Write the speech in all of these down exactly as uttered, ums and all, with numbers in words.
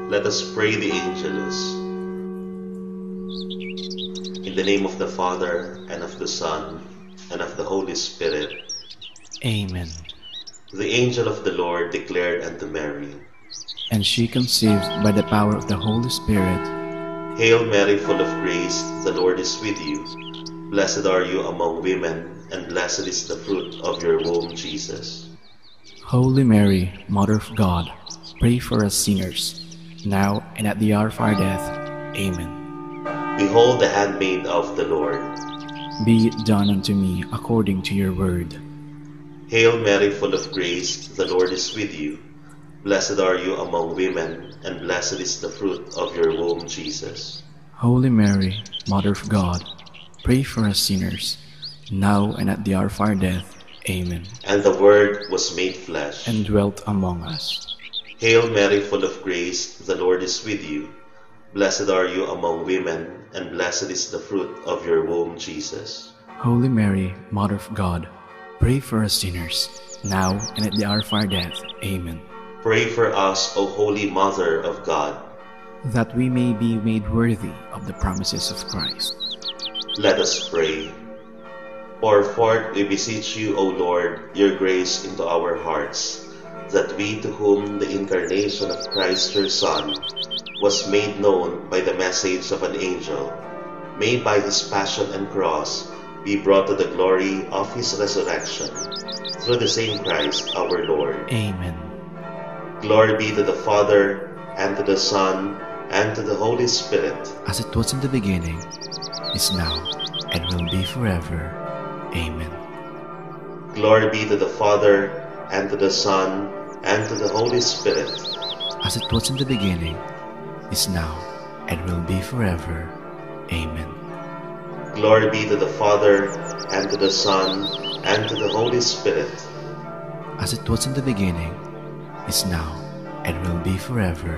Let us pray the Angelus. In the name of the Father, and of the Son, and of the Holy Spirit. Amen. The angel of the Lord declared unto Mary, and she conceived by the power of the Holy Spirit. Hail Mary, full of grace, the Lord is with you. Blessed are you among women, and blessed is the fruit of your womb, Jesus. Holy Mary, Mother of God, pray for us sinners, now and at the hour of our death. Amen. Behold the handmaid of the Lord. Be it done unto me according to your word. Hail Mary, full of grace, the Lord is with you. Blessed are you among women, and blessed is the fruit of your womb, Jesus. Holy Mary, Mother of God, pray for us sinners, now and at the hour of our death. Amen. And the Word was made flesh and dwelt among us. Hail Mary, full of grace, the Lord is with you. Blessed are you among women, and blessed is the fruit of your womb, Jesus. Holy Mary, Mother of God, pray for us sinners, now and at the hour of our death. Amen. Pray for us, O Holy Mother of God, that we may be made worthy of the promises of Christ. Let us pray. Pour forth, we beseech you, O Lord, your grace into our hearts, that we, to whom the incarnation of Christ your Son was made known by the message of an angel, may by his passion and cross be brought to the glory of his resurrection, through the same Christ our Lord. Amen. Glory be to the Father, and to the Son, and to the Holy Spirit. As it was in the beginning, is now, and will be forever. Amen. Glory be to the Father, and to the Son, and to the Holy Spirit. As it was in the beginning, is now, and will be forever. Amen. Glory be to the Father, and to the Son, and to the Holy Spirit. As it was in the beginning, is now, and will be forever.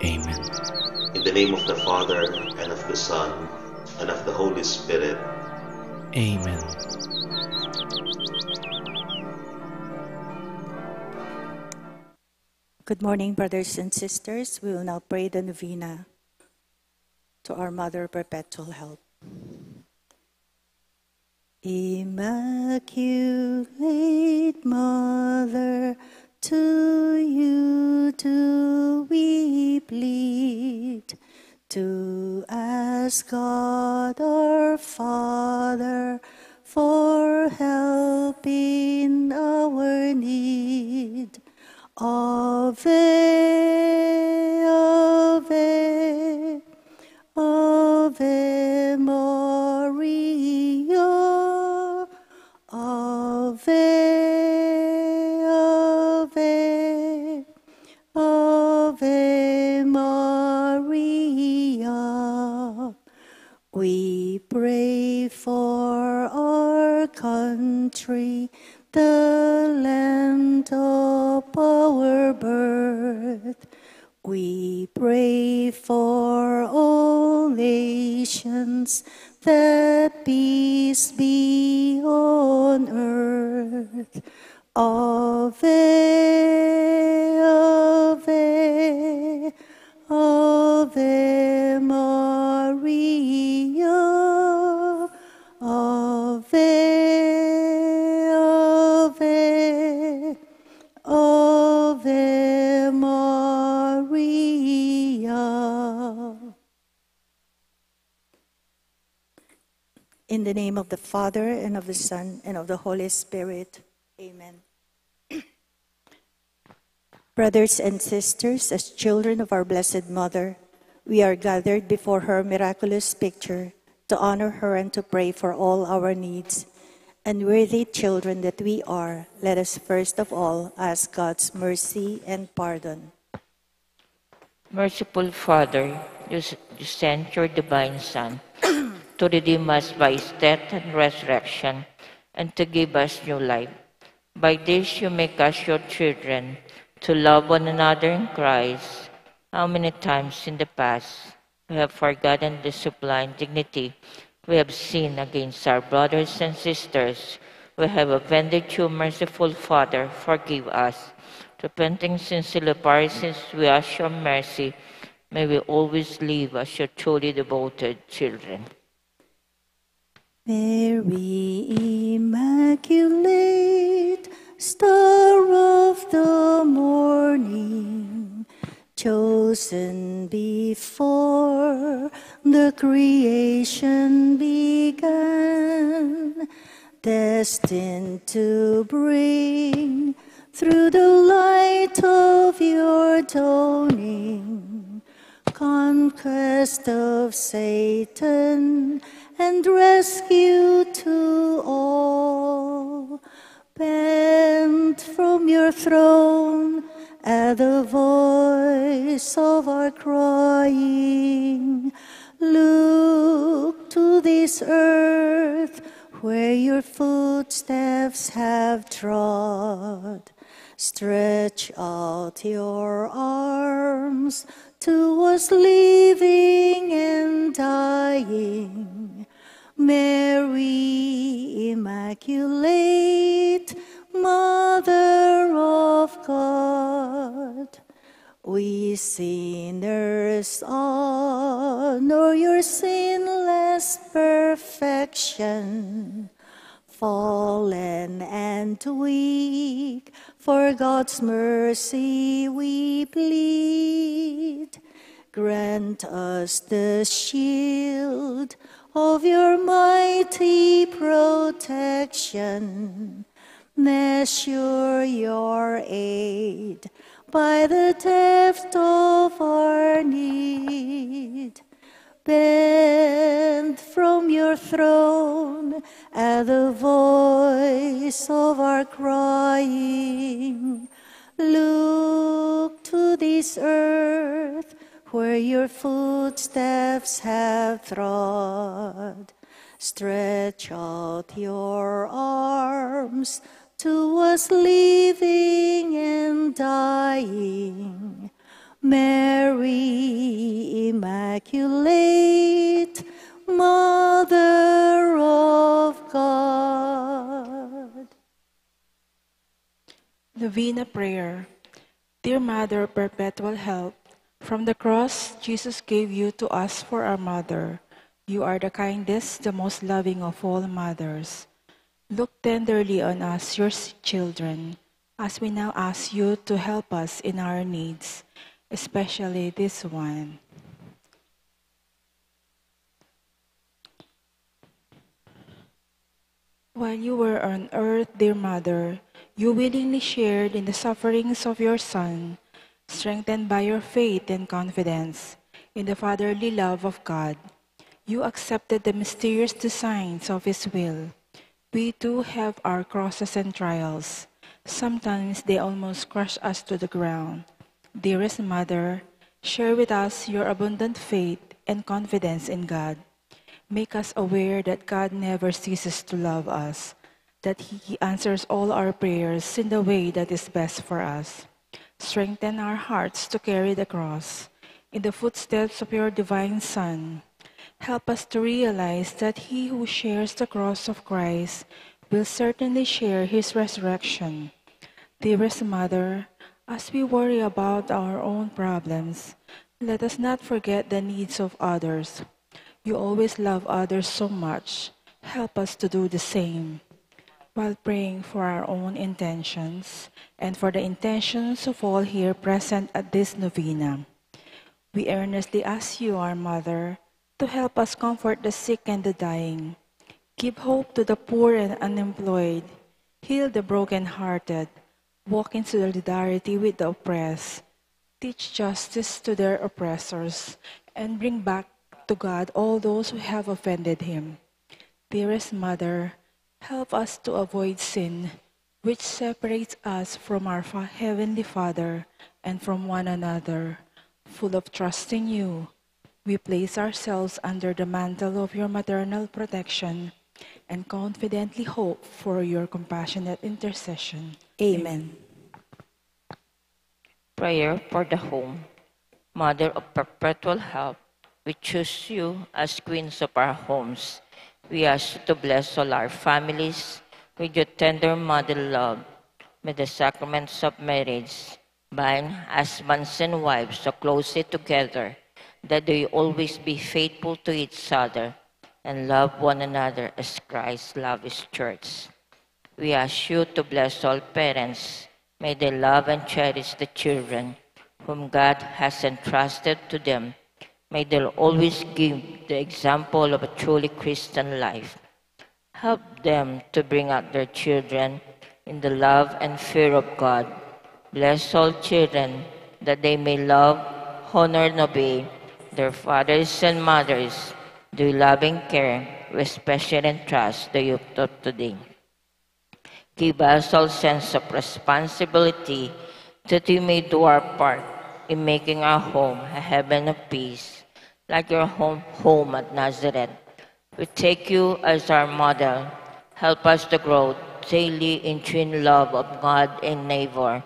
Amen. In the name of the Father, and of the Son, and of the Holy Spirit. Amen. Good morning, brothers and sisters. We will now pray the novena to our Mother Perpetual Help. Immaculate Mother, to you do we plead, to ask God our Father for help in our need. Ave, Ave, Ave Maria. Ave, Ave, Ave Maria. We pray for our country, the land of our birth. We pray for all nations, that peace be on earth. Ave, Ave, Ave Maria. Ave, Ave, Ave Maria. In the name of the Father, and of the Son, and of the Holy Spirit. Amen. Brothers and sisters, as children of our Blessed Mother, we are gathered before her miraculous picture to honor her and to pray for all our needs. And worthy children that we are, let us first of all ask God's mercy and pardon. Merciful Father, you, s- you sent your divine Son to redeem us by his death and resurrection, and to give us new life. By this you make us your children, to love one another in Christ. How many times in the past we have forgotten the sublime dignity we have sinned against our brothers and sisters we have offended you, merciful Father, forgive us. Repenting sincerely of our sins, we ask your mercy. May we always live as your truly devoted children. Mary Immaculate, Star of the morning, chosen before the creation began, destined to bring through the light of your dawning conquest of Satan and rescue to all. Bend from your throne at the voice of our crying. Look to this earth where your footsteps have trod. Stretch out your arms to us living and dying. Mary Immaculate, Mother of God, we sinners honor your sinless perfection. Fallen and weak, for God's mercy we plead. Grant us the shield of your mighty protection. Measure your aid by the depth of our need. Bend from your throne at the voice of our crying. Look to this earth where your footsteps have trod. Stretch out your arms to us living and dying. Mary Immaculate, Mother of God. Novena Prayer. Dear Mother of Perpetual Help, from the cross Jesus gave you to us for our mother. You are the kindest, the most loving of all mothers. Look tenderly on us, your s- children, as we now ask you to help us in our needs, especially this one. While you were on earth, dear Mother, you willingly shared in the sufferings of your Son, strengthened by your faith and confidence in the fatherly love of God. You accepted the mysterious designs of His will. We too have our crosses and trials. Sometimes they almost crush us to the ground. Dearest Mother, share with us your abundant faith and confidence in God. Make us aware that God never ceases to love us, that He answers all our prayers in the way that is best for us. Strengthen our hearts to carry the cross in the footsteps of your divine Son. Help us to realize that he who shares the cross of Christ will certainly share his resurrection. Dearest Mother, as we worry about our own problems, let us not forget the needs of others. You always love others so much. Help us to do the same. While praying for our own intentions and for the intentions of all here present at this novena, we earnestly ask you, our Mother, to help us comfort the sick and the dying, give hope to the poor and unemployed, heal the broken-hearted, walk in solidarity with the oppressed, teach justice to their oppressors, and bring back to God all those who have offended him. Dearest Mother, help us to avoid sin, which separates us from our Fa- Heavenly Father and from one another. Full of trust in you, we place ourselves under the mantle of your maternal protection and confidently hope for your compassionate intercession. Amen. Prayer for the home. Mother of perpetual help, we choose you as queens of our homes. We ask you to bless all our families, With your tender mother love, may the sacraments of marriage bind husbands and wives so closely together that they always be faithful to each other and love one another as Christ loved his church. We ask you to bless all parents. May they love and cherish the children whom God has entrusted to them. May they always give the example of a truly Christian life. Help them to bring up their children in the love and fear of God. Bless all children that they may love, honor, and obey their fathers and mothers. Through loving care, we especially entrust the youth of today. Give us all sense of responsibility that we may do our part in making our home a heaven of peace, like your home, home at Nazareth. We take you as our model. Help us to grow daily in twin love of God and neighbor,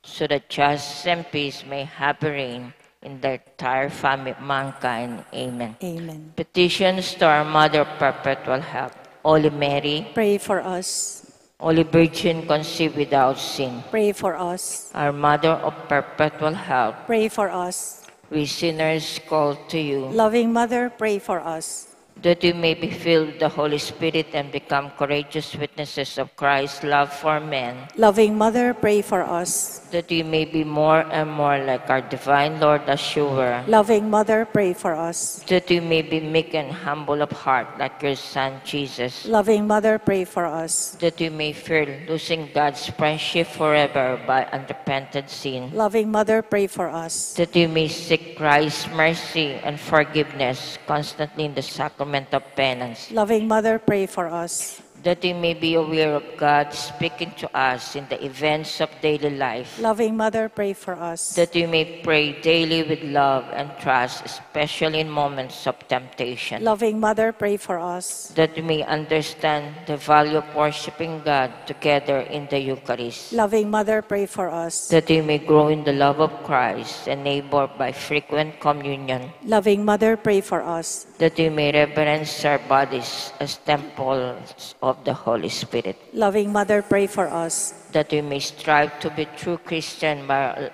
so that justice and peace may happy reign in the entire family of mankind. Amen. Amen. Petitions to our Mother of Perpetual Help. Holy Mary, pray for us. Holy Virgin conceived without sin, pray for us. Our Mother of Perpetual Help, pray for us. We sinners call to you. Loving Mother, pray for us. That we may be filled with the Holy Spirit and become courageous witnesses of Christ's love for men. Loving Mother, pray for us. That we may be more and more like our divine Lord as you were. Loving Mother, pray for us. That we may be meek and humble of heart like your Son Jesus. Loving Mother, pray for us. That we may fear losing God's friendship forever by unrepented sin. Loving Mother, pray for us. That we may seek Christ's mercy and forgiveness constantly in the sacrament of penance. Loving Mother, pray for us. That we may be aware of God speaking to us in the events of daily life. Loving Mother, pray for us. That we may pray daily with love and trust, especially in moments of temptation. Loving Mother, pray for us. That we may understand the value of worshiping God together in the Eucharist. Loving Mother, pray for us. That we may grow in the love of Christ, enabled by frequent communion. Loving Mother, pray for us. That we may reverence our bodies as temples of the Holy Spirit. Loving Mother, pray for us. That we may strive to be true Christian by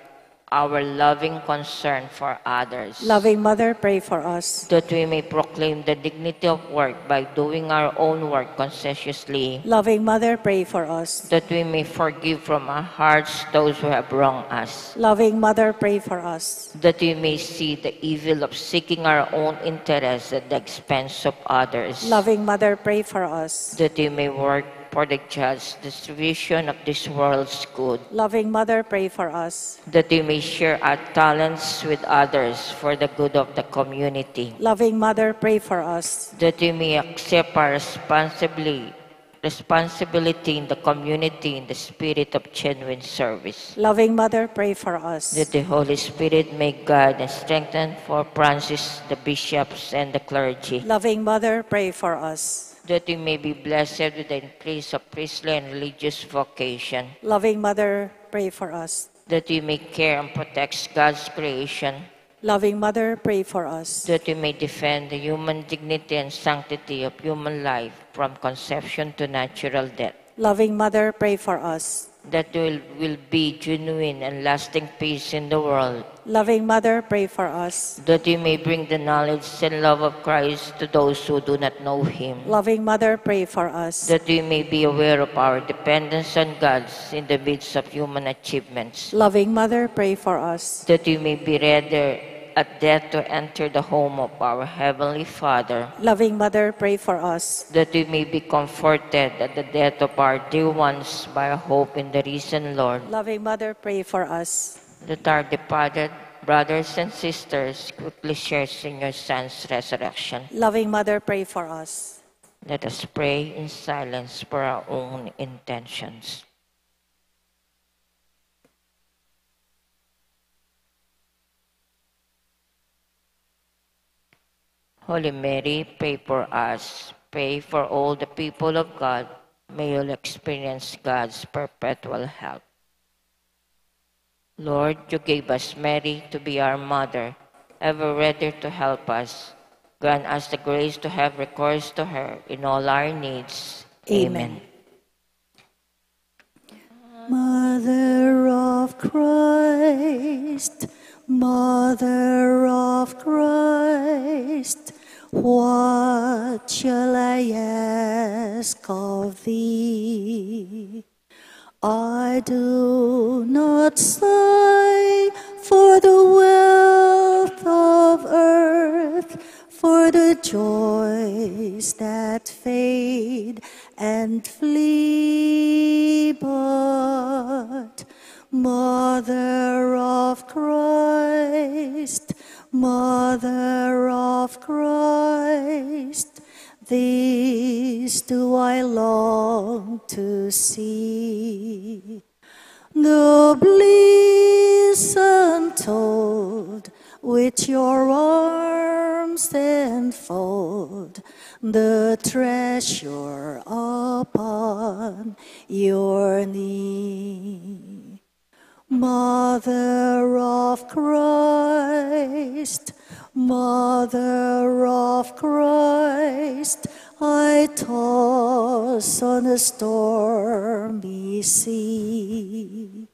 our loving concern for others. Loving Mother, pray for us. That we may proclaim the dignity of work by doing our own work conscientiously. Loving Mother, pray for us. That we may forgive from our hearts those who have wronged us. Loving Mother, pray for us. That we may see the evil of seeking our own interests at the expense of others. Loving Mother, pray for us. That we may work for the just distribution of this world's good. Loving Mother, pray for us. That we may share our talents with others for the good of the community. Loving Mother, pray for us. That we may accept our responsibly, responsibility in the community in the spirit of genuine service. Loving Mother, pray for us. That the Holy Spirit may guide and strengthen for Francis, the bishops, and the clergy. Loving Mother, pray for us. That we may be blessed with the increase of priestly and religious vocation. Loving Mother, pray for us. That we may care and protect God's creation. Loving Mother, pray for us. That we may defend the human dignity and sanctity of human life from conception to natural death. Loving Mother, pray for us. That there will be genuine and lasting peace in the world. Loving Mother, pray for us. That we may bring the knowledge and love of Christ to those who do not know him. Loving Mother, pray for us. That we may be aware of our dependence on God in the midst of human achievements. Loving Mother, pray for us. That we may be ready at death to enter the home of our Heavenly Father. Loving Mother, pray for us. That we may be comforted at the death of our dear ones by hope in the risen Lord. Loving Mother, pray for us. That our departed brothers and sisters quickly shares in your Son's resurrection. Loving Mother, pray for us. Let us pray in silence for our own intentions. Holy Mary, pray for us. Pray for all the people of God. May all experience God's perpetual help. Lord, you gave us Mary to be our mother, ever ready to help us. Grant us the grace to have recourse to her in all our needs. Amen. Amen. Mother of Christ, Mother of Christ, what shall I ask of thee? I do not sigh for the wealth of earth, for the joys that fade and flee, but Mother of Christ, Mother of Christ, this do I long to see. The bliss untold which your arms enfold, the treasure upon your knee. Mother of Christ, Mother of Christ, I toss on a stormy sea.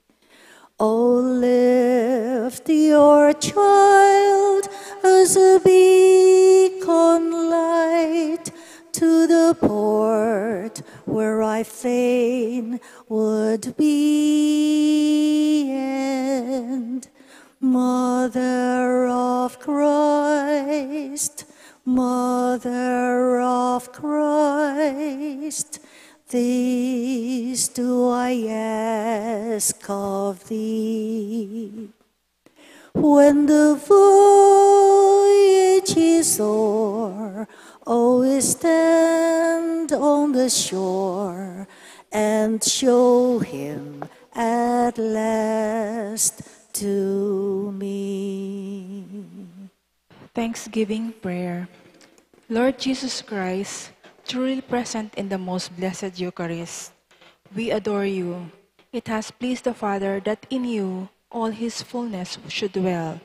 Oh, lift your child as a beacon light to the port where I fain would be. And Mother of Christ, Mother of Christ, this do I ask of thee. When the voyage is o'er, always stand on the shore and show him at last to me. Thanksgiving prayer. Lord Jesus Christ, truly present in the most blessed Eucharist, we adore you. It has pleased the Father that in you all his fullness should dwell,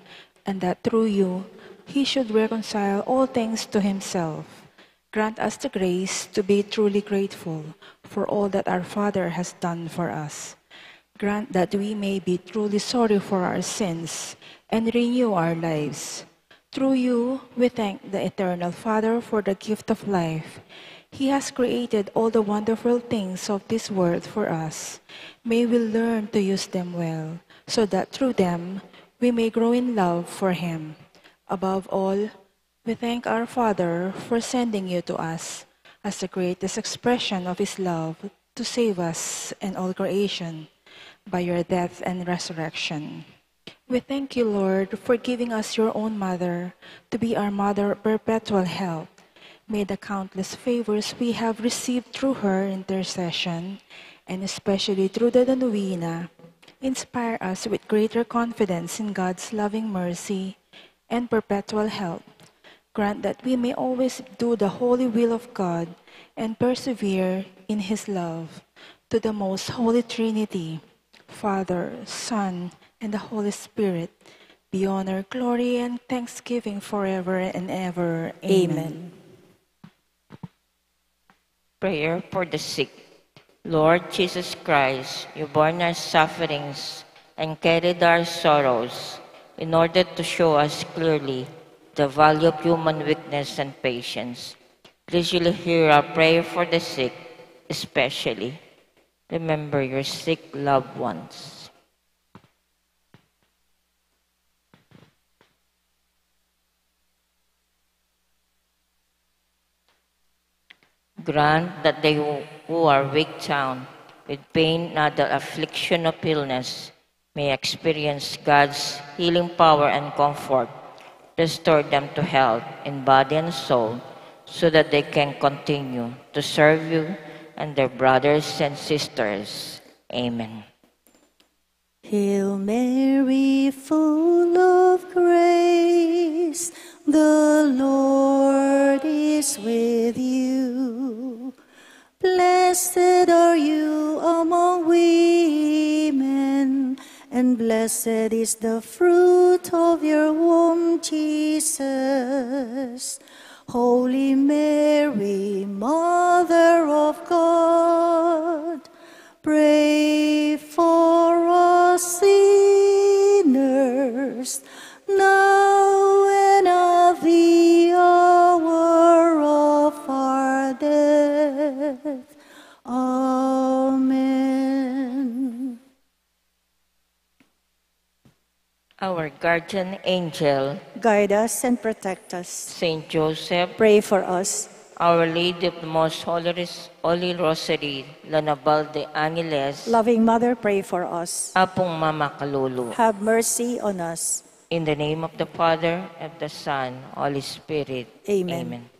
and that through you he should reconcile all things to himself. Grant us the grace to be truly grateful for all that our Father has done for us. Grant that we may be truly sorry for our sins and renew our lives. Through you, we thank the Eternal Father for the gift of life. He has created all the wonderful things of this world for us. May we learn to use them well, so that through them we may grow in love for Him. Above all, we thank our Father for sending you to us as the greatest expression of His love to save us and all creation by your death and resurrection. We thank you, Lord, for giving us your own mother to be our mother of perpetual help. May the countless favors we have received through her intercession, and especially through the novena, inspire us with greater confidence in God's loving mercy and perpetual help. Grant that we may always do the holy will of God and persevere in His love. To the most holy Trinity, Father, Son, and the Holy Spirit, be honor, glory, and thanksgiving forever and ever. Amen. Amen. Prayer for the sick. Lord Jesus Christ, you borne our sufferings and carried our sorrows in order to show us clearly the value of human weakness and patience. Please, you'll hear our prayer for the sick, especially. Remember your sick loved ones. Grant that they who, who are weighed down with pain and other affliction of illness may experience God's healing power and comfort. Restore them to health in body and soul, so that they can continue to serve you and their brothers and sisters. Amen. Hail Mary, full of grace, the Lord is with you. Blessed are you among women, and blessed is the fruit of your womb, Jesus. Holy Mary, Mother of God, Pray for us sinners, now and at the hour of our death. Amen. Our guardian angel, guide us and protect us. Saint Joseph, pray for us. Our Lady of the Most Holy Ros-, Holy Rosary, La Naval de Angeles, loving Mother, pray for us. Apung Mama Kalulu, have mercy on us. In the name of the Father, of the Son, Holy Spirit. Amen. Amen.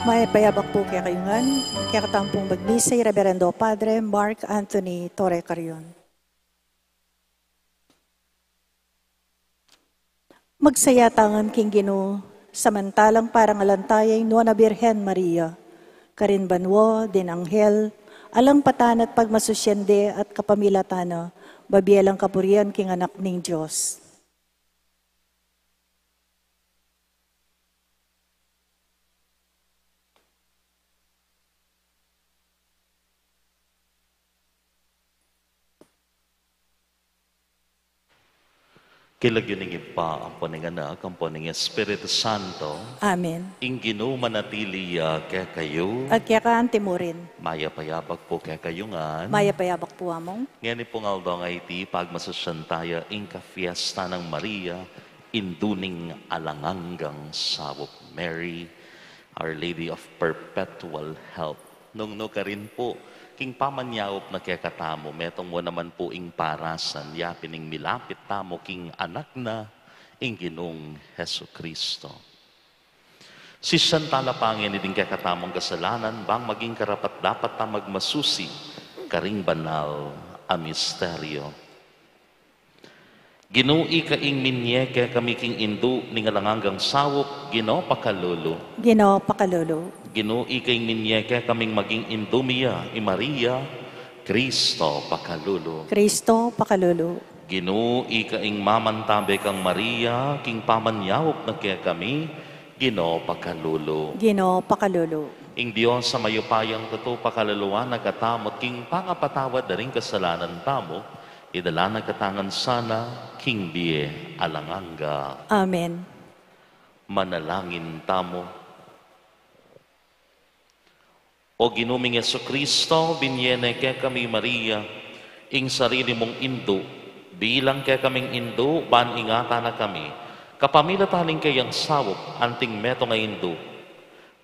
Mayap a abak pu kekayu ngan. Kekatamung magmisa i Reverendo Padre Mark Anthony Torre Carrion. Magsaya ta ngan king Ginu, samantalang parangalan taya ing Nuan a Birhen Maria, karin banua, ding anghel, alang patana at pagmasusian de at kapamilatan na, babie lang kapurian king Anak ning Dios. King lagyu ning Ibpa, ampo ning Anak, ampo ning Espiritu Santo. Amen. Ing Ginu manatili ya kekayu. At keka antimurin. Mayap a abak pu kekayu ngan. Mayap a abak pu, Among. Ngeni pung aldo a iti, pagmasusian taya ing kafiesta nang Maria, Indu ning alang anggang saup, Mary, Our Lady of Perpetual Help. Nung nu karin pu, king pamanyaup na kekatamu, metung mu naman pu ing parasan, ya pin ing milapit tamu king Anak na, ing Ginung Jesucristo. Sisian tala pa ngeni ding kekatamung kasalanan, bang maging karapat-dapat ta magmasusi karing banal a misteryo. Ginu, ika ing minie kekami king Indu ning alang anggang saup, Ginu, pakalulu. Ginu, pakalulu. Ginu, ika ing minie kekaming maging Indu mi ya, i Maria, Kristo, pakalulu. Kristo, pakalulu. Ginu, ika ing mamantabe kang Maria king pamanyaup na kekami, Ginu, pakalulu. Ginu, pakalulu. Ing Dios a mayupayang tutu pakaluluan na katamu at king pangapatawad da ring kasalanan tamu, idala na katamu ngan sana king bie alang angga. Amen. Manalangin tamu. O Ginu ming Jesucristo, binie ne kekami i Maria, ing sarili mung Indu, bilang kekaming Indu, ban ingatan na kami kapamilatan ning keyang saup, anting metung a Indu.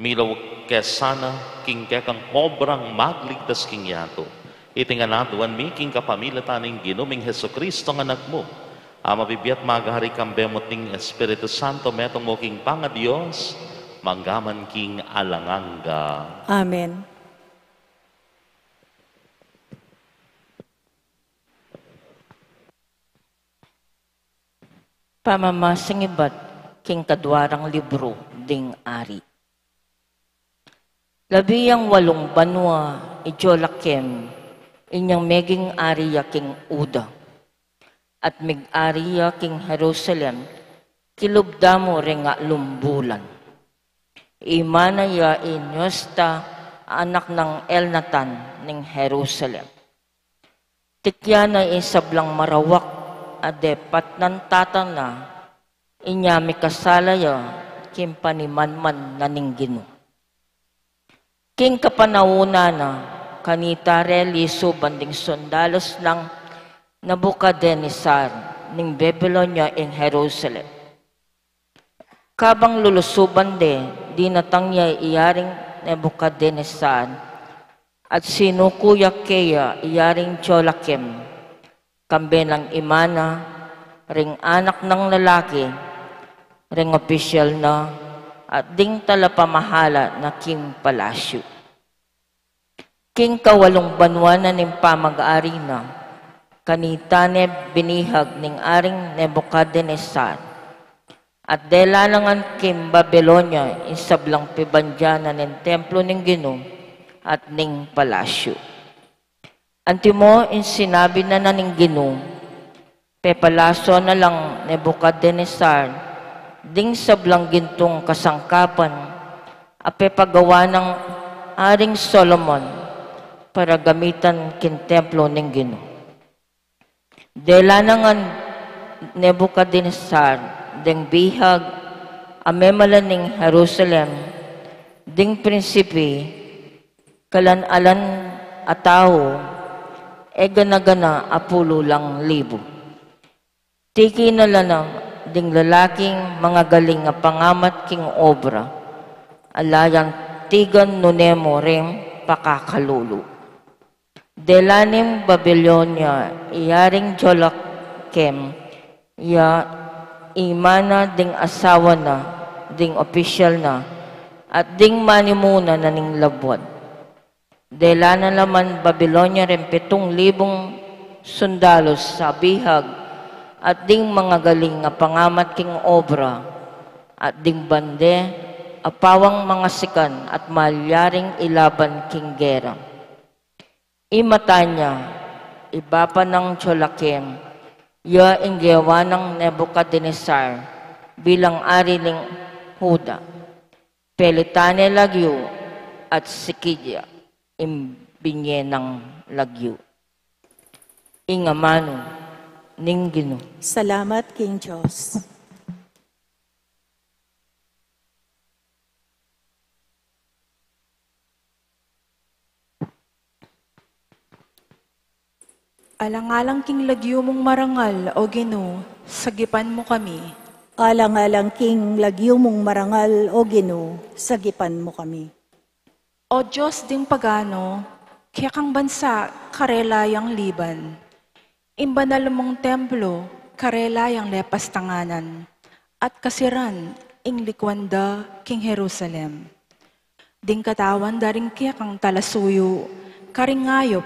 Milawag ke sana king kekang obrang magligtas king yatu. Iti ngan aduan mi king kapamilatan ning Ginu ming Jesucristo a Anak mu. Ama, bibie at magari, kambe mu at ning Espiritu Santo, metung mu king pangaDios, mangga man king alang angga. Amen. Pamamasang ibat king kadua rang libru ding Ari. Labi yang walung banua i Joiakim, inyang meging ari ya king Juda, at mig-ari ya king Jerusalem kilub damu ring atlung bulan. Imana ya i Josta, anak nang Elnatan, ning Jerusalem. Titya na ing sablang marawak a depat nang tata na, inya mikasala ya king panimanman na ning Ginu. King kapanaunan na, kanita re lisuban ding sundalus nang Nebuchadnezzar ning Babilonia ing Jerusalem. Kabang lulusuban de, dinatang ya i Aring Nebuchadnezzar, at sinuku ya keya i Aring Joiakim, kambe nang imana, ring anak nang lalaki, ring opisyal na, at ding talapamahala na king palasyu. King kawalung banua na ning pamag-ari na, kanita ne binihag ning Aring Nebuchadnezzar, at dela na ngan king Babilonia ing sablang pibandian na ning templo ning Ginu at ning palasyu. Antimo ing sinabi na na ning Ginu, pepalaso na lang Nebuchadnezzar ding sablang gintung kasangkapan a pepagawa nang Aring Solomon para gamitan king templo ning Ginu. Dela na ngan Nebuchadnezzar deng bihag a memalan ning Jerusalem, ding prinsipi, kalan-alan a tau, e gana-gana a pululang libu. Tiki na la na ding lalaking mangagaling a pangamat king obra, ala yang tigan nune mu ring pakakalulu. Dela ning Babilonia i Aring Joiakim, ya imana, ding asawa na, ding opisyal na, at ding manimuna na ning labuad. Dela na la man Babilonia ring pitung libung sundalus a bihag, at ding mangagaling a pangamat king obra, at ding bande a pawang mangasikan at malyaring ilaban king gera. Ing mata na, ibpa nang Joiakim, ya ing gewa nang Nebuchadnezzar bilang ari ning Juda. Pelitan ne lagyu at sikid ya ing binye nang lagyu. Ing amanu ning Ginu. Salamat king Dios. Alang-alang king lagyu mung marangal, O Ginu, sagipan mu kami. Alang-alang king lagyu mung marangal, O Ginu, sagipan mu kami. O Dios ding pagano, kekang bansa karela yang liban. Ing banal mung templo karela yang lepas tanganan, at kasiran ing likuan da king Jerusalem. Ding katawan da ring kekang talasuyu karing ayup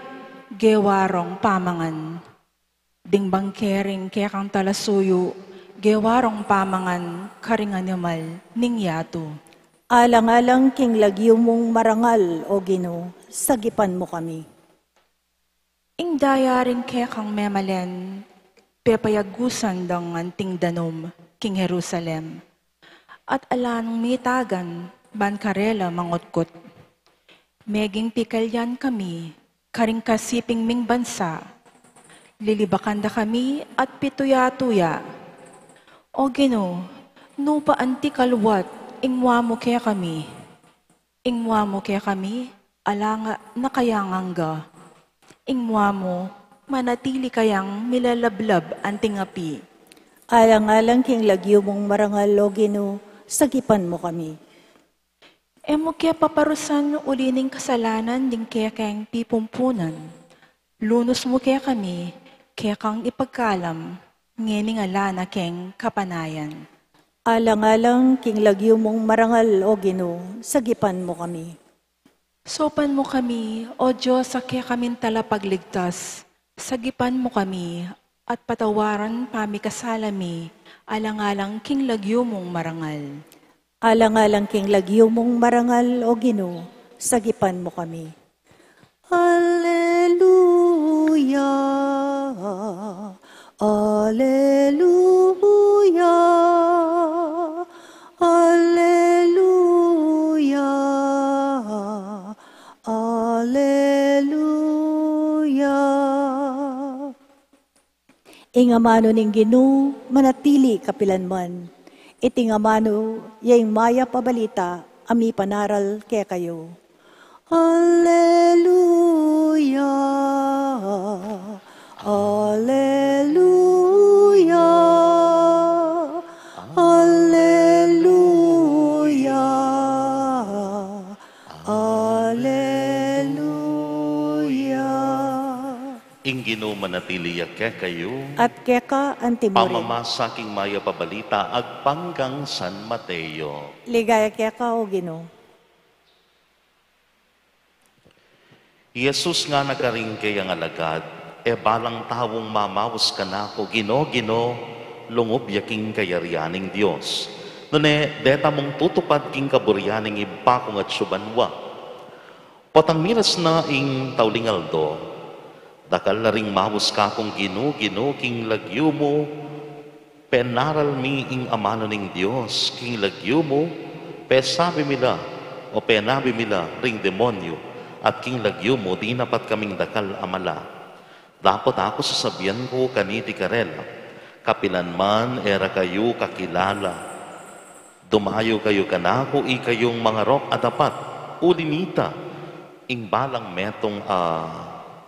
gewa rong pamangan. Ding bangke ring kekang talasuyu gewa rong pamangan karing animal ning yatu. Alang-alang king lagyu mung marangal, O Ginu, sagipan mu kami. Ing daya ring kekang memalen, pepayagusan dang anting danum king Jerusalem, at ala nang mitagan ban karela mangutkut. Meging pikalyan kami karing kasiping ming bansa, lilibakan da kami at pituya-tuya. O Ginu, nu pa anti kalwat ing mua mu kekami? Ing mua mu kekami, ala nga na kayang angga. Ing mua mu, manatili kayang milalablab anting api. Alang-alang king lagyu mung marangal, O Ginu, sagipan mu kami. E mu ke paparusan uli ning kasalanan ding kekeng pipumpunan. Lunus mu kekami, kekang ipagkalam. Ngeni ngala na king kapanayan. Alang-alang king lagyu mung marangal, O Ginu, sagipan mu kami. Saupan mu kami, O Dios, a kekaming talapagligtas, sagipan mu kami, at patawaran pa mikasala mi, alang-alang king lagyu mung marangal. Alang-alang king lagyu mung marangal, O Ginu, sagipan mu kami. Alleluia, alleluia, alleluia, alleluia. Ing amanu ning Ginu manatili kapilanman. Iting amanu ya ing mayap a balita a mipanaral kekayu. Alleluia, alleluia, alleluia, alleluia. Ing Ginu manatili ya kekayu. At keka antimurin. Pamamasa king mayap a balita agpang kang San Mateo. Ligaya keka, O Ginu. I Jesus ngana karing kayang alagad, E balang taung mamaus kanaku, Ginu, Ginu, lungub ya king kayarian ning Dios. Nune, deta mung tutupad king kaburian ning Ibpa kung atsu banua. Potang miras na ing tauling aldo, dakal la ring maus kakung Ginu, Ginu, king lagyu mu penaral mi ing amanu ning Dios, king lagyu mu pesabi mi la, o penabi mi la ring demonyu, at king lagyu mu dinapat kaming dakal a mala. Dapot aku sasabian ku kaniti karela, kapilan man e ra kayu kakilala. Dumayu kayu kanaku, ikayung mangarok a dapat, uli nita, ing balang metung a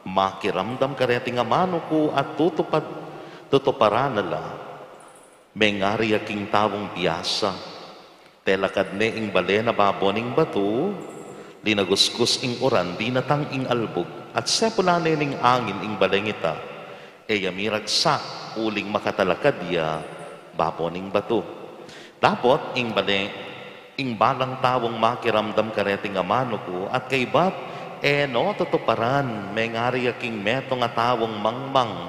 makiramdam kareting amanu ku at tutupad, tutuparan na la, mengari ya king taung biasa, telakad ne ing bale na babo ning batu, linagusgus ing uran, dinatang ing albug, at sepulan ne ning angin ing baleng ita, e ya miragsa uling makatalakad ya babo ning batu. Dapot ing bale, ing balang taung makiramdam kareting amanu ku at kaybat e no tutuparan, mengari ya king metung a taung mangmang,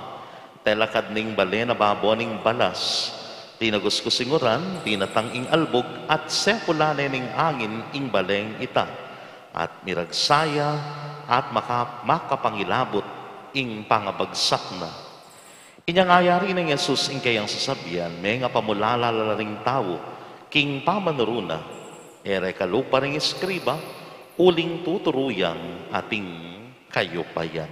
telakad ning bale na babo ning balas, linagusgus ing uran, dinatang ing albug, at sepulan ne ning angin ing baleng ita, at miragsa ya, at maka-, makapangilabut ing pangabagsak na. Inya ngayari nang Jesus ing kayang sasabian, mengapamulala la ring tau king pamanuru na, e ra ikalupa ring eskriba, uling tuturu yang ating kayupayan.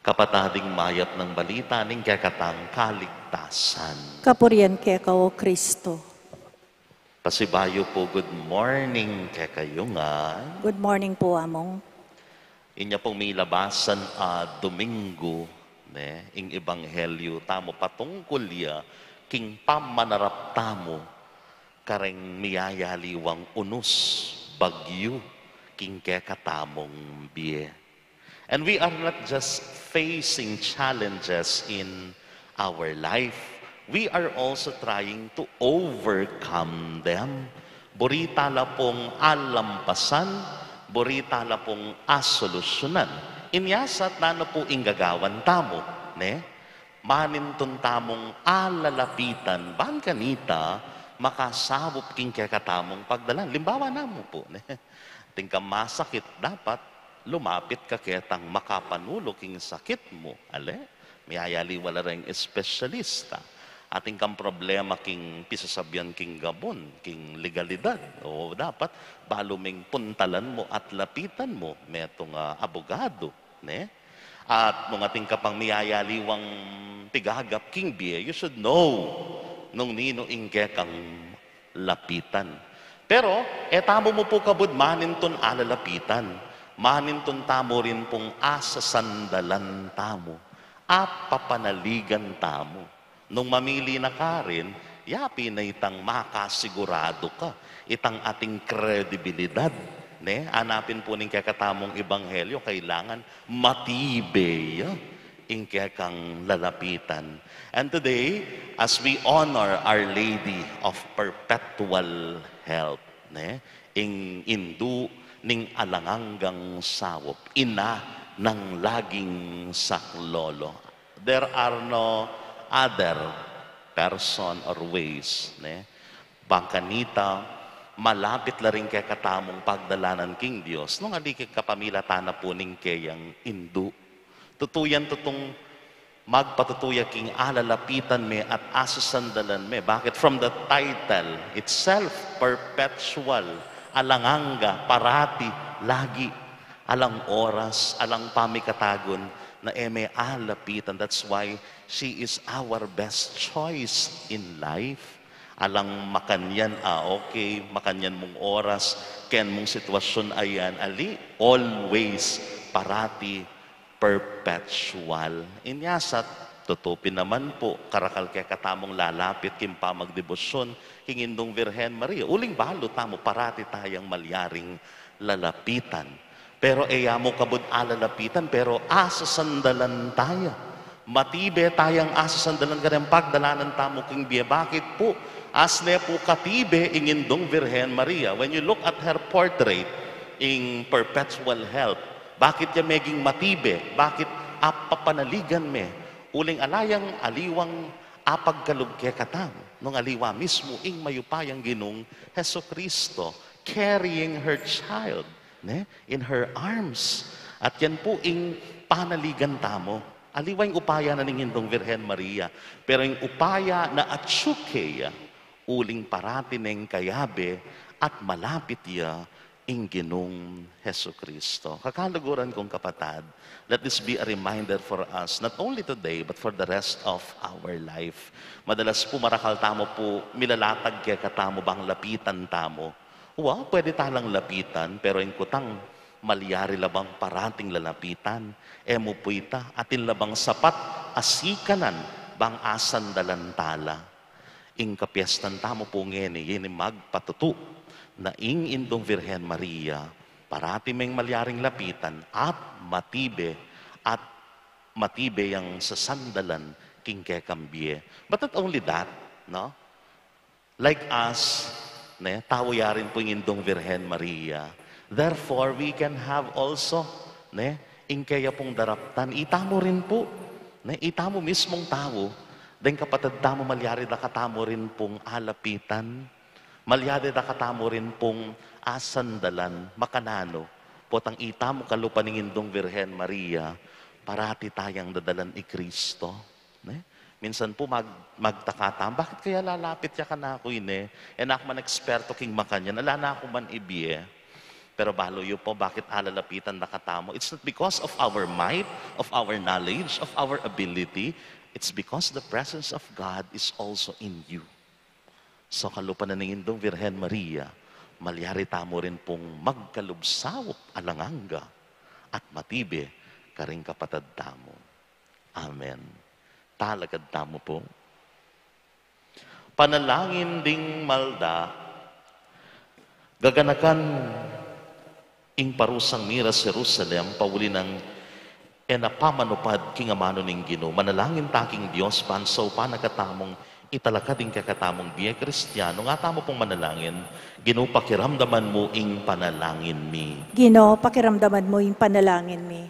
Kapatad, ing mayap nang balita ning kekatang kaligtasan. Kapurian keka, O Kristo. Pasibayu pu, good morning kekayu ngan. Good morning pu, Among. Inya pung milabasan a Domingo, ne, ing ebanghelyo tamu patungkul ya king pamanarap tamu kareng miyayaliwang unus, bagyu, king kekatamung bie. And we are not just facing challenges in our life, we are also trying to overcome them. Buri ta la pung alampasan, buri ta la pung asolusyonan. Inya sa, nanu pu ing gagawan tamu, ne? Manintun tamung alalapitan, ban kanita makasaup king kekatamung pagdalan. Limbawa namu pu, ne? Atin kang masakit, dapat lumapit ka ketang makapanulu king sakit mu. Ale? Miyayaliwa la reng espesyalista. Atin kang problema king pisasabian king gabun, king legalidad. O, dapat balu meng puntalan mu at lapitan mu metung a abogado, ne? At nung atin ka pang miyayaliwang pigagap king bie, you should know nung ninu ing kekang lapitan. Pero e tamu mu pu kabud manintun alalapitan, manintun tamu rin pung asasandalan tamu, apapanaligan tamu. Nung mamili na karin, ya pin itang makasigurado ka, itang ating kredibilidad, ne? Anapin pu ning kekatamung ebanghelyo, kailangan matibe ya. ing kekang lalapitan. And today, as we honor Our Lady of Perpetual Help, ne, ing indu ning alang anggang saup, ina ng laging saklolo. There are no other person or ways, ne, bang kanita malapit la ring kekatamung pagdalanan king Dios, nung ali king kapamilatan na pu ning keyang indu. Tutu yan tutung magpatutu ya king alalapitan me at asasandalan me. Bakit? From the title itself, perpetual, alang angga, parati, lagi, alang oras, alang pamikatagun, na e me alapitan. That's why she is our best choice in life. Alang makanyan, ah, okay, makanyan mung oras, ken mung sitwasyun, ayan, ali, always, parati, perpetual. Inya sa, tutu pin naman pu, karakal kekatamung lalapit king pamagdebosyun king Indung Virgen Maria. Uling balu tamu, parati tayang malyaring lalapitan. Pero e ya mu kabud alalapitan, pero asasandalan taya. Matibe tayang asasandalan kareng pagdalanan tamu king bie. Bakit pu? Asne pu katibe ing Indung Virgen Maria. When you look at her portrait, ing Perpetual Help, bakit ya meging matibe? Bakit apapanaligan me? Uling ala yang aliwang apagkalub kekatamu, nung aliwa mismu ing mayupayang Ginung Jesucristo, carrying her child, ne, in her arms. At yan pu ing panaligan tamu. Aliwa ing upaya na ning Indung Virgen Maria, pero ing upaya na atyu keya, uling parati neng kayabe at malapit ya ing Ginung Jesucristo. Kakaluguran kung kapatad, let this be a reminder for us, not only today, but for the rest of our life. Madalas pu marakal tamu pu milalatag kekatamu bang lapitan tamu. Wa, pwede talang lapitan, pero ing kutang, malyari la bang parating lalapitan? E mu pu ita, atin la bang sapat a sikanan bang asandalan tala? Ing kapiestan tamu pu ngeni, ini magpatutu na ing Indung Virgen Maria, parati meng malyaring lapitan at matibe, at matibe yang sasandalan king kekang bie. But not only that, no? Like us, ne, tau ya rin pu ing Indung Virgen Maria. Therefore, we can have also, ne, ing keya pung daraptan, itamu rin pu, ne, itamu mismung tau, deng kapatad tamu malyari da katamu rin pung alapitan, malyari da katamu rin pung asandalan, makananu, potang itamu kalupa ning Indung Virgen Maria, parati tayang dadalan i Cristo. Ne? Minsan pu mag-, magtaka tamu, "Bakit kaya lalapit ya kanaku ini? E na ku man eksperto king makanyan, ala na ku man ibie." Pero balu yu pu bakit alalapitan da katamu? It's not because of our might, of our knowledge, of our ability. It's because the presence of God is also in you. So, kalupa na ning Indung Virgen Maria, malyari tamu rin pung magkalub saup alang angga at matibe karing kapatad tamu. Amen. Talakad tamu pu. Panalangin ding malda, gaganakan ing parusang miras Jerusalem, pauli nang e na pamanupad king amanu ning Ginu. Manalangin ta king Dios, ban saupan na katamung italakad ing kekatamung bie Kristianu. Nga tamu pung manalangin, Ginu, pakiramdaman mu ing panalangin mi. Ginu, pakiramdaman mu ing panalangin mi.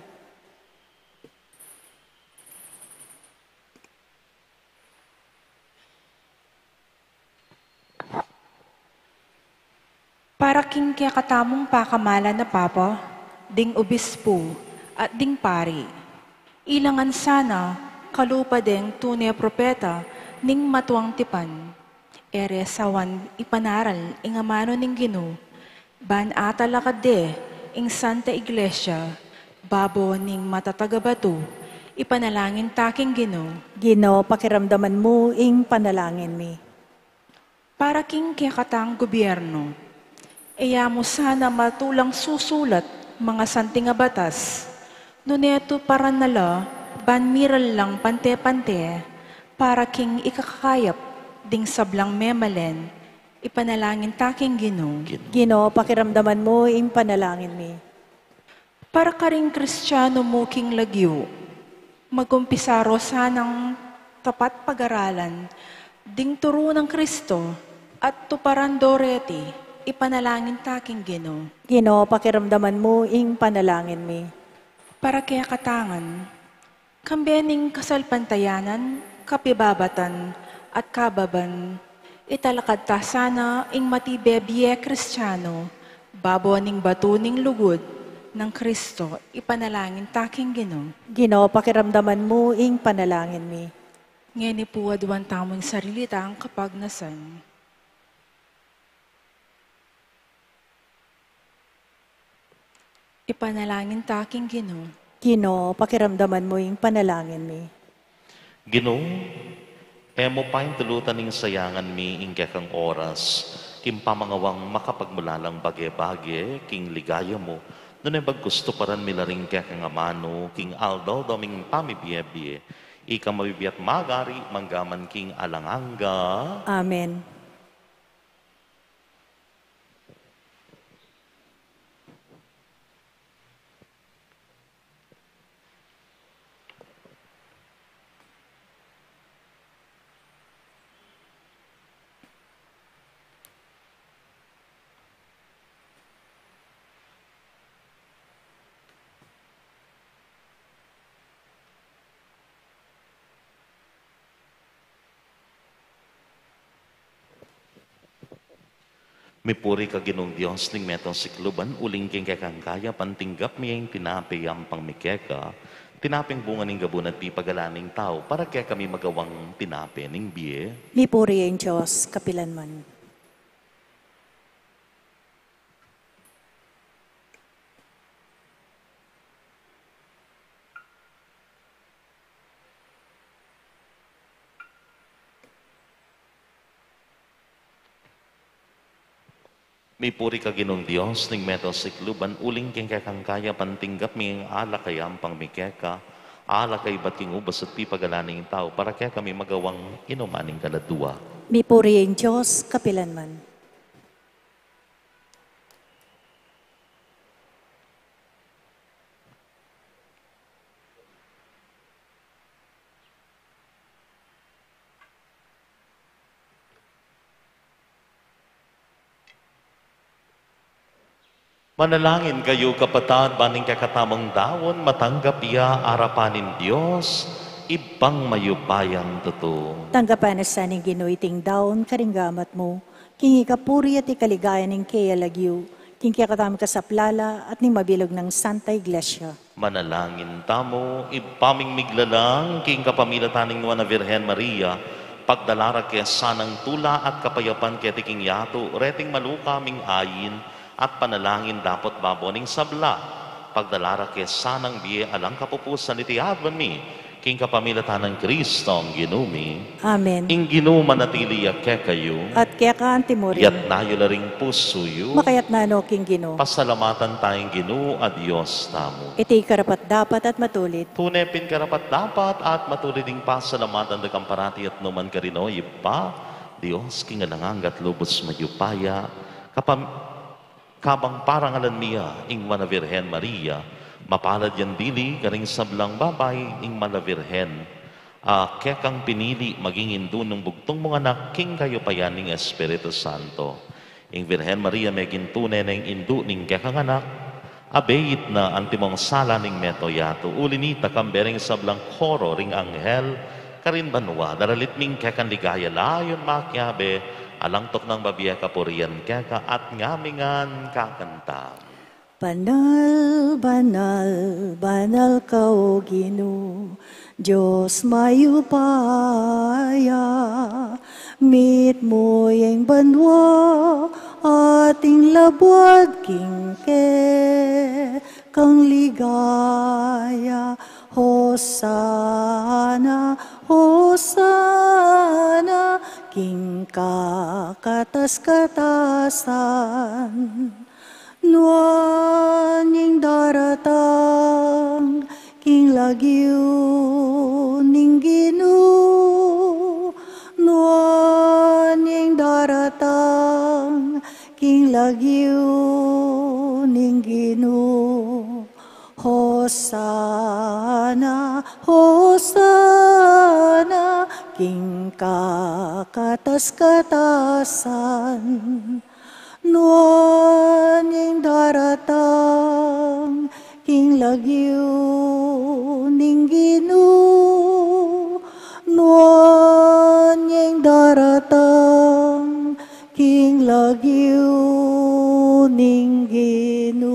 Para king kekatamung pakamalan a Papa, ding obispo, at ding pari. Ilangan sana, kalupa deng tune propeta ning matuang tipan. E re sawan ipanaral ing amanu ning Ginu, ban atalakad de ing Santa Iglesia, babo ning matatag a batu, ipanalangin ta king Ginu. Ginu, pakiramdaman mu ing panalangin mi. Para king kekatang gobyerno, e ya mu sana matulang susulat mangasanting a batas, nune tuparan na la ban miral lang pante-pante para king ikakayap ding sablang memalen, ipanalangin ta king Ginu. Ginu, pakiramdaman mu ing panalangin mi. Para karing Kristianu mu king lagyu, Mag-umpisa ro sanang tapat pag-aralan ding turu nang Kristo at tuparan do reti, ipanalangin ta king Ginu. Ginu, pakiramdaman mu ing panalangin mi. Para kekatang ngan, kambe ning kasalpantayanan, kapibabatan, at kababan, italakad ta sana ing matibe bie Kristiano, babo ning batu ning lugud nang Kristo, ipanalangin ta king Ginu. Ginu, pakiramdaman mu ing panalangin mi. Ngeni pu aduan tamu ing sarili tang kapagnasan. Ipanalangin ta king Ginu. Ginu, pakiramdaman mu ing panalangin mi. Ginu, e mu paintulutan ing sayangan mi ing kekang oras king pamangawang makapagmulalang bage-bage king ligaya mu, nune bagkus tuparan mi la ring kekang amanu king aldo-aldo ming pamibie-bie, ika mabibie at magari manggaman king alang angga. Amen. Mipuri ka Ginung Dios ning meto sikluban, uling king kekang kayapan tinggap mi ing tinape yampang mi keka, tinapeng bunga ning gabun at pipagalan ning tau, para kekami magawang tinape ning bie. Mipuri ing Dios kapilanman. Mipuri ka Ginung Dios ning meto sikluban, uling king kekang kayapan tinggap mi ing alak a yampang mi keka, alak a ibat king ubas at pipagalan ning tau, para kekami magawang inuman ning kaladua. Mipuri ing Dios kapilanman. Manalangin kayu, kapatad, ban ing kekatamung daun matanggap ya arapan ning Dios, Ibpang mayupayang tutu. Tanggapan na sa ning Ginu iting daun karing gamat mu, king ikapuri at ikaligaya ning keyang lagyu, king kekatamung kasaplalan at ning mabilug nang Santa Iglesia. Manalangin tamu. Ibpa ming miglalang, king kapamilatan ning Nuan a Virgen Maria, pagdala ra ke sanang tula at kapayapan keti king yatu, reting maluka ming ain at panalangin dapot babo ning sabla. Pagdala ra ke sanang bie alang kapupusan, iti aduan mi, king kapamilatan nang Kristong Ginu mi. Amen. Ing Ginu manatili ya kekayu. At keka antimurin. Iyatas yu la ring pusu yu. Makayatas no king Ginu. Pasalamatan taya ing Ginu a Dios tamu. Iti karapat-dapat at matulid. Tune pin karapat-dapat at matulid ing pasalamatan da kang parati at nukarin man, O Ibpa, Dios king alang angga at lubus mayupaya, kapam- Kabang parangalan mi ya ing Nuan a Virgen Maria, mapalad yang dili karing sablang babai, ing Nuan a Virgen a kekang pinili maging indu ning bugtung mung anak king kayupayan ning Espiritu Santo. Ing Virgen Maria meging tune neng indu ning kekang anak, abeit na antimong sala ning meto yatu. Uli na nita, kambe ring sablang koro ring anghel karin banua, daralit ming kekang ligaya layun makiabe alang tuknang babie kapurian keka, at ngamingan kakanta. Banal, banal, banal ka, O Ginu, Dios mayupaya, mitmu ya ing banua at ing labuad king kekang ligaya. Hosana, Hosana, king kakatas-katasan. Nuan ya ing daratang king lagyu ning Ginu, nuan ya ing daratang king lagyu ning Ginu. Hosana, Hosana king kakatas-katasan. Nuan yang daratang king lagyu ning Ginu. Nuan yang daratang king lagyu ning Ginu.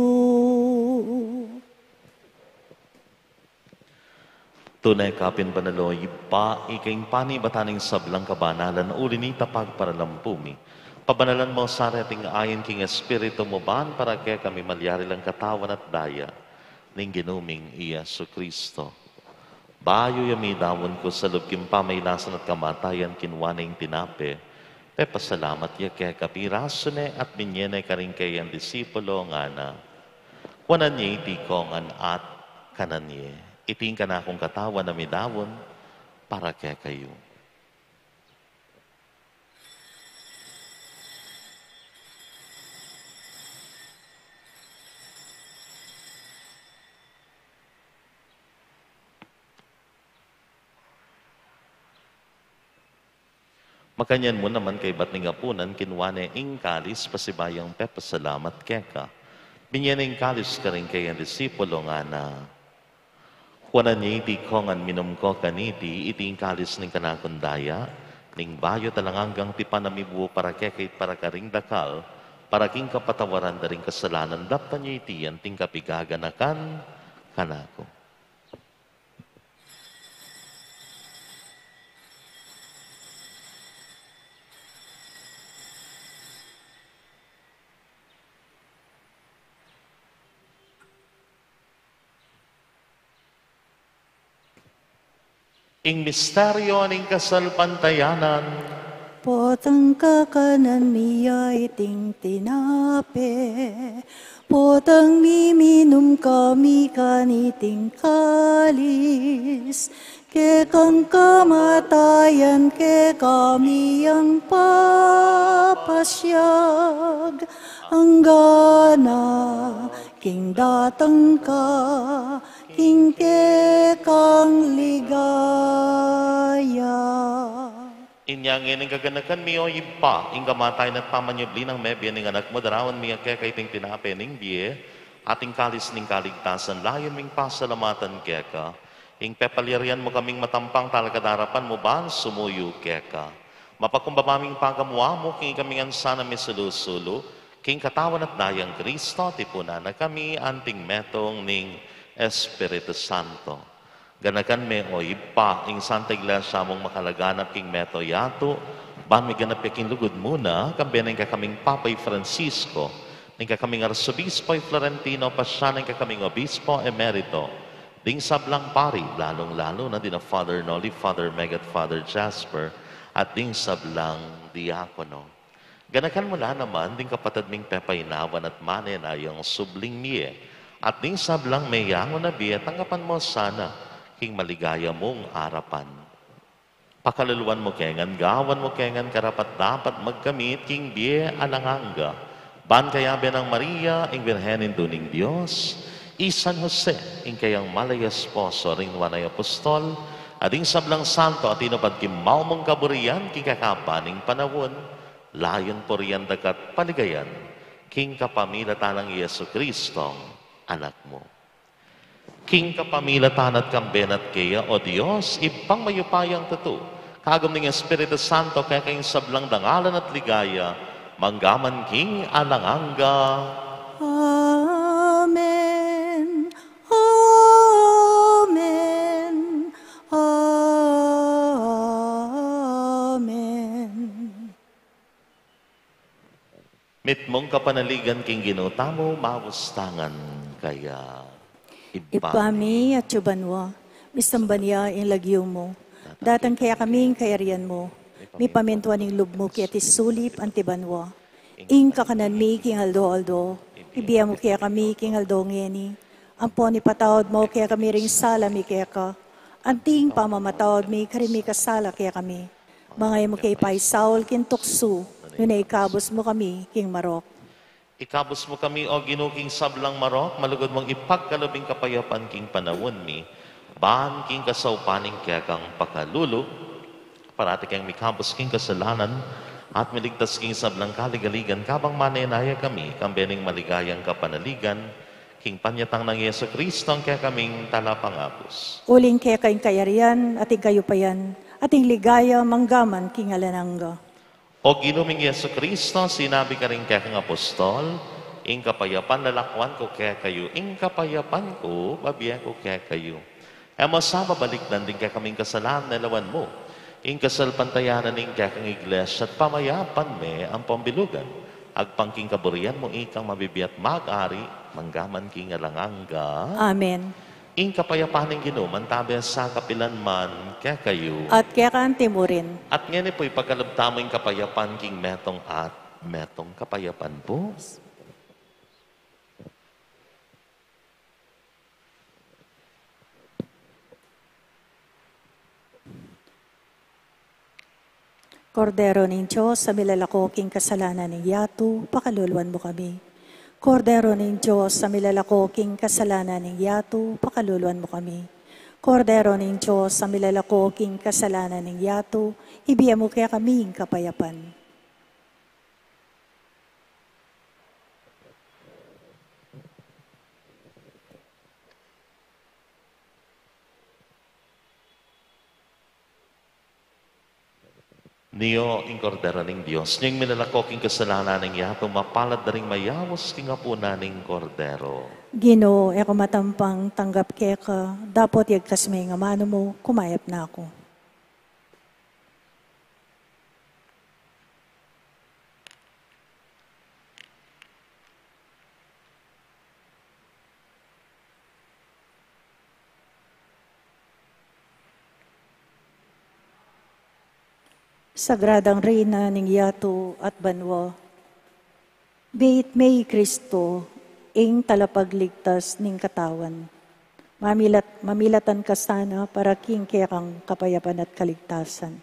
Tune ka pin banal, o Ibpa, ika ing panibatan ning sablang kabanalan, uli na nita pagparalampu mi. Pabanalan mu sa reting ain king Espiritu mu ban para kekami malyari lang katawan at daya ning Ginu ming i Jesu Cristo. Bayu ya midaun ku sa lub king pamailasan at kamatayan, kinua ne ing tinape, pepasalamat ya keka, pirasu ne at binye ne karing kayang disipulo, ngana: Kuanan ye iti kongan at kanan ye. Iti ing kanakung katawan a midaun para kekayu. Makanyan mu naman kaybat ning apunan, kinua ne ing kalis, pasibayu yang pepasalamat keka, binye ne ing kalis karing kayang disipulo, ngana: Kuanan ye iti kongan, minum ko kaniti, iti ing kalis ning kanakung daya ning bayu at alang anggang tipan a mibubu para kekayu at para karing dakal, para king kapatawaran da ring kasalanan. Daptan ye iti anting kapigaganakan kanaku. Ing misteryo ning kasalpantayanan. Potang kakanan mi ya iting tinape, potang miminum kami kaniting kalis, kekang kamatayan kekami yang papasyag, anggana king datang ka king kekang ligaya. Inya ngeni ing kaganakan mi, o Ibpa, ing kamatayan at pamanyubli nang mebie ning Anak mu, daraun mi keka iting tinape ning bie at ing kalis ning kaligtasan. Layun ming pasalamatan keka ing pepalyarian mu kaming matampang talakad king arapan mu ban sumuyu keka. Mapakumbaba ming pagamu-amu king ikaming ansan a misulu-sulu king katawan at dayang Kristo, tipunan na kami anting metung ning Espiritu Santo. Ganakan me, o Ibpa, ing Santa Iglesia mung makalaganap king mabilug a yatu, ban miganap ya king lugud mu na, kambe ning kekaming Papa i Francisco, ning kekaming Arsobispo i Florentino, pasya ning kekaming Obispo Emerito, ding sablang pari, lalung-lalu na dina Father Noli, Father Meg at Father Jasper, at ding sablang diakono. Ganakan mu la naman ding kapatad ming pepainawan at manenayang subling mie, at ding sablang meyangu na bie, tanggapan mu sana king maligaya mung arapan. Pakaluluan mu ke ngan, gawan mu ke ngan karapat-dapat magkamit king bie alang angga, ban kayabe nang Maria, ing Birhen Indu ning Dios, i San Jose, ing kayang malayung esposo, ring nuan a apostol, at ding sablang santo a tinupad king maumung kaburian king kekaban ning panaun, layun purian daka at paligayan king kapamilatan nang Jesucristong Anak mu. King kapamilatan na at kambe na at keya, o Dios, Ibpang mayupayang tutu, kagum ning Espiritu Santo, keka ing sablang dangalan at ligaya, mangga man king alang angga. Amen. Amen. Amen. Mitmung kapanaligan king Ginu tamu, mamustangan kaya. Ibpa mi, atsu ka banua, misamban ya ing lagyu mu, datang kekami ing kayarian mu, mipamintuan ing lub mu keti sulip anti banua. Ing kakanan mi king aldo-aldo, ibie mu kekami king aldo ngeni, ampon ipatawad mu kekami ring sala mi keka, anti ing pamamatawad mi karing mikasala kekami. Manga e mu ke paisaul king tuksu, nune ikabus mu kami king marok. Ikabus mu kami, o Ginu, king sablang marok, malugud mung ipagkalub ing kapayapan king panaun mi. Ban king kasaupan ning kekang pakalulu, parati keng mikabus king kasalanan, at miligtas king sablang kaligaligan, kabang manenaya kami, kambe ning maligayang kapanaligan, king panyatang nang Jesu Kristo, ang kekaming talapangabus. Uling keka ing kayarian, at ing kayupayan, at ing ligaya, manggaman king alang angga. O Ginu ming Jesu Kristo, sinabi karing kekang apostol, ing kapayapan lalakwan ku kekayu, ing kapayapan ku, babie ku kekayu. E mu sa babalikdan ding kekaming kasalanan, lawan mu ing kasalpantayanan ning kekang iglesia, at pamayapan me ampong bilugan, agpang king kaburian mu, ikang mabibie at mag-ari, manggaman king alang angga. Amen. Ing kapayapan ning Ginu, mantabe sa kapilan man kekayu. At keka anti mu rin. At ngeni pu, ipakalub tamu ing kapayapan king metung at metung. Kapayapan pu. Kordero ning Dios, a milalako king kasalanan ning yatu, pakaluluan mu kami. Kordero ning Dios, a milalako king kasalanan ning yatu, pakaluluan mu kami. Kordero ning Dios, a milalako king kasalanan ning yatu, ibie mu kekami ing kapayapan. Nio ing Kordero ning Dios, nio ing milalako king kasalanan ning yatu, mapalad da ring mayaus king apunan ning Kordero. Ginu, e ku matampang tanggap keka, dapot yagkas me ing amanu mu, kumayap na ku. Sagradang Reyna ning yatu at banua, beit me i Kristo, ing talapagligtas ning katawan. Mamilat-, mamilatan ka sana para king kekang kapayapan at kaligtasan.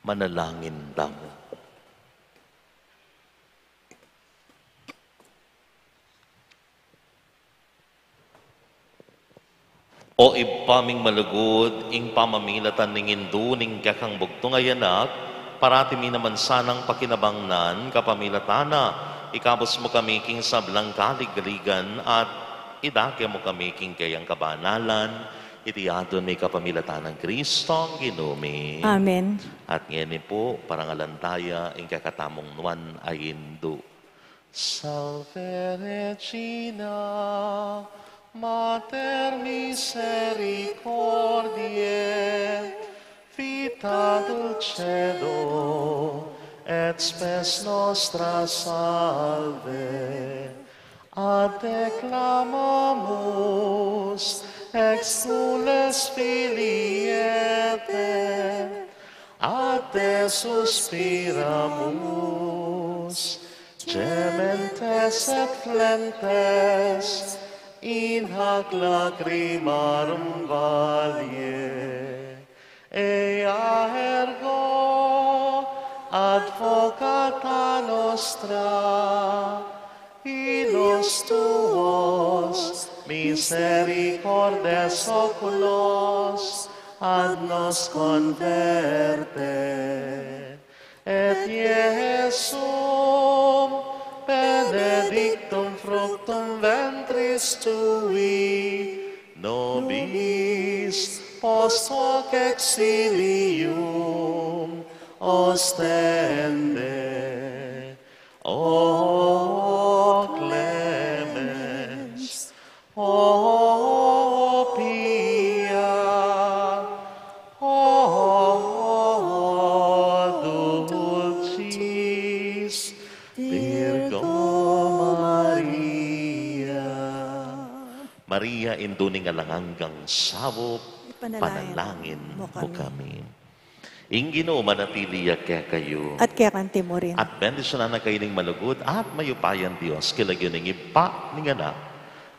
Manalangin tamu. O Ibpa ming malugud, ing pamamilatan ning Indu ning kekang bugtung a Anak, parati mi naman sanang pakinabangnan, kapamilatan na, ikabus mu kami king sablang kaligaligan at idake mu kami king kayang kabanalan, iti adwan mi kapamilatan nang Kristong Ginu mi. Amen. At ngeni pu, parangalan taya ing kekatamung nuan a Indu. Salve Regina, Mater misericordiae, vita dulcedo et spes nostra salve. A te clamamus, exsules Filii Ietem, a te suspiramus, gementes et flentes, in hac lacrimarum valle. Ea ergo advocata nostra, illos tuos misericordes oculos ad nos converte, et Iesum benedictum fructum ventris tui, nobis post hoc exilium ostende. O clemens, o pia, o dulcis Virgo Maria. Maria, Indu ning alang anggang saup, ipanalangin mu kami. Ing Ginu manatili ya kekayu. At keka naman murin. At bendisyunan na kayu ning malugud at mayupayang Dios, king lagyu ning Ibpa, ning Anak,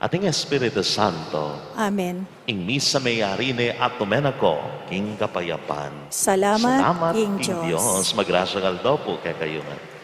at ning Espiritu Santo. Amen. Ing misa meyari ne at tumenaku king kapayapan. Salamat king Dios. Magrasyang aldo pu kekayu ngan.